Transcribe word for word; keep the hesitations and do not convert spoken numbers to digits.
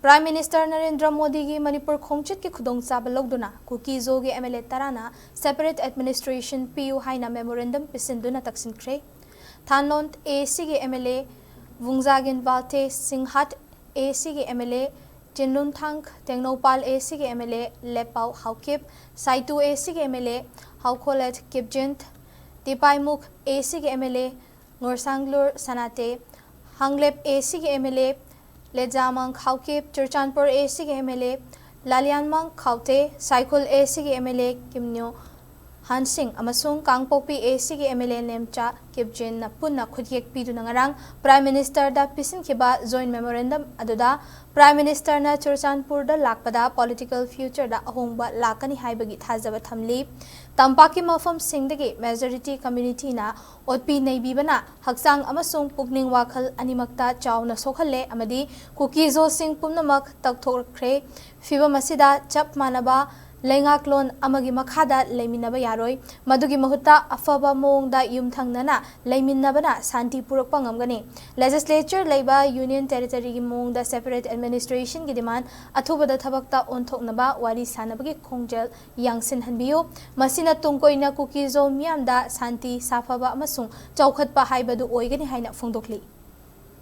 Prime Minister Narendra ꯃꯣꯗꯤꯒꯤ ꯃꯅꯤꯄꯨꯔ ꯈꯣꯡꯆꯠꯀꯤ ꯈꯨꯗꯣꯡꯆꯥꯕ ꯂꯧꯗꯨꯅ ꯀꯨꯀꯤ-ꯖꯣꯒꯤ M L A ꯇꯔꯥꯅ separate administration ꯄꯤꯌꯨ ꯍꯥꯏꯅ memorandum ꯄꯤꯁꯤꯟꯗꯨꯅ ꯇꯛꯁꯤꯟꯈ꯭ꯔꯦ꯫ ꯊꯥꯟꯂꯣꯟ A Cꯒꯤ M L A Vungzagin Valte, ꯁꯤꯡꯍꯥꯠ A Cꯒꯤ M L A ꯆꯤꯟꯂꯨꯟꯊꯥꯡ, Tengnoupal A Cꯒꯤ M L A ꯂꯦꯞꯄꯥꯎ Haokip, ꯁꯥꯏꯇꯨ A Cꯒꯤ M L A ꯍꯥꯎꯈꯣꯂꯦꯠ ꯀꯤꯞꯖꯤꯟ, ꯇꯤꯄꯥꯏꯃꯨꯛ A Cꯒꯤ M L A ꯉꯣꯔꯁꯥꯡꯂꯨꯔ ꯁꯅꯥꯇꯦ, ꯍꯥꯡꯂꯦꯞ A Cꯒꯤ M L A ꯂꯦꯖꯥꯃꯪ ꯈꯥꯎꯀꯤꯞ, Churachandpur A Cꯒꯤ M L A ꯂꯥꯂꯤꯌꯥꯟꯃꯪ ꯈꯥꯎꯇꯦ, ꯁꯥꯏꯈꯨꯜ A Cꯒꯤ M L A ꯀꯤꯝꯅ꯭ꯌꯣ ꯍꯥꯟꯁꯤꯡ ꯑꯃꯁꯨꯡ ꯀꯥꯡꯄꯣꯛꯄꯤ A Cꯒꯤ M L A Nemcha ꯀꯤꯞꯖꯤꯟꯅ ꯄꯨꯟꯅ ꯈꯨꯠꯌꯦꯛ ꯄꯤꯗꯨꯅ ꯉꯔꯥꯡ Prime Ministerꯗ ꯄꯤꯁꯤꯟꯈꯤꯕ joint memorandum ꯑꯗꯨꯗ Prime Ministerꯅ ꯆꯨꯔꯆꯥꯟꯄꯨꯔꯗ ꯂꯥꯛꯄꯗ political futureꯗ ꯑꯍꯣꯡꯕ ꯂꯥꯛꯀꯅꯤ ꯍꯥꯏꯕꯒꯤ ꯊꯥꯖꯕ ꯊꯝꯂꯤ꯫ ꯇꯝꯄꯥꯛꯀꯤ ꯃꯐꯝꯁꯤꯡꯗꯒꯤ majority communityꯅ ꯑꯣꯠꯄꯤ ꯅꯩꯕꯤꯕꯅ ꯍꯛꯆꯥꯡ ꯑꯃꯁꯨꯡ ꯄꯨꯛꯅꯤꯡ ꯋꯥꯈꯜ ꯑꯅꯤꯃꯛꯇ ꯆꯥꯎꯅ ꯁꯣꯛꯍꯜꯂꯦ ꯑꯃꯗꯤ ꯀꯨꯀꯤ-ꯖꯣꯁꯤꯡ ꯄꯨꯝꯅꯃꯛ ꯇꯛꯊꯣꯛꯈ꯭ꯔꯦ꯫ ꯐꯤꯚꯝ ꯑꯁꯤꯗ ꯆꯞ ꯃꯥꯟꯅꯕ ꯂꯩꯉꯥꯛꯂꯣꯟ ꯑꯃꯒꯤ ꯃꯈꯥꯗ ꯂꯩꯃꯤꯟꯅꯕ ꯌꯥꯔꯣꯏ꯫ ꯃꯗꯨꯒꯤ ꯃꯍꯨꯠꯇ ꯑꯐꯕ ꯃꯑꯣꯡꯗ ꯌꯨꯝꯊꯪꯅꯅ ꯂꯩꯃꯤꯟꯅꯕꯅ ꯁꯥꯟꯇꯤ ꯄꯨꯔꯛꯄ ꯉꯝꯒꯅꯤ꯫ Legislature ꯂꯩꯕ Union Territoryꯒꯤ ꯃꯑꯣꯡꯗ separate administrationꯒꯤ demand ꯑꯊꯨꯕꯗ ꯊꯕꯛꯇ ꯑꯣꯟꯊꯣꯛꯅꯕ ꯋꯥꯔꯤ ꯁꯥꯅꯕꯒꯤ ꯈꯣꯡꯖꯦꯜ ꯌꯥꯡꯁꯤꯟꯍꯟꯕꯤꯌꯨ꯫ ꯃꯁꯤꯅ ꯇꯨꯡ ꯀꯣꯏꯅ ꯀꯨꯀꯤ-ꯖꯣ ꯃꯤꯌꯥꯝꯗ ꯁꯥꯟꯇꯤ, ꯁꯥꯐꯕ ꯑꯃꯁꯨꯡ ꯆꯥꯎꯈꯠꯄ ꯍꯥꯏꯕꯗꯨ ꯑꯣꯏꯒꯅꯤ ꯍꯥꯏꯅ ꯐꯣꯡꯗꯣꯛꯂꯤ꯫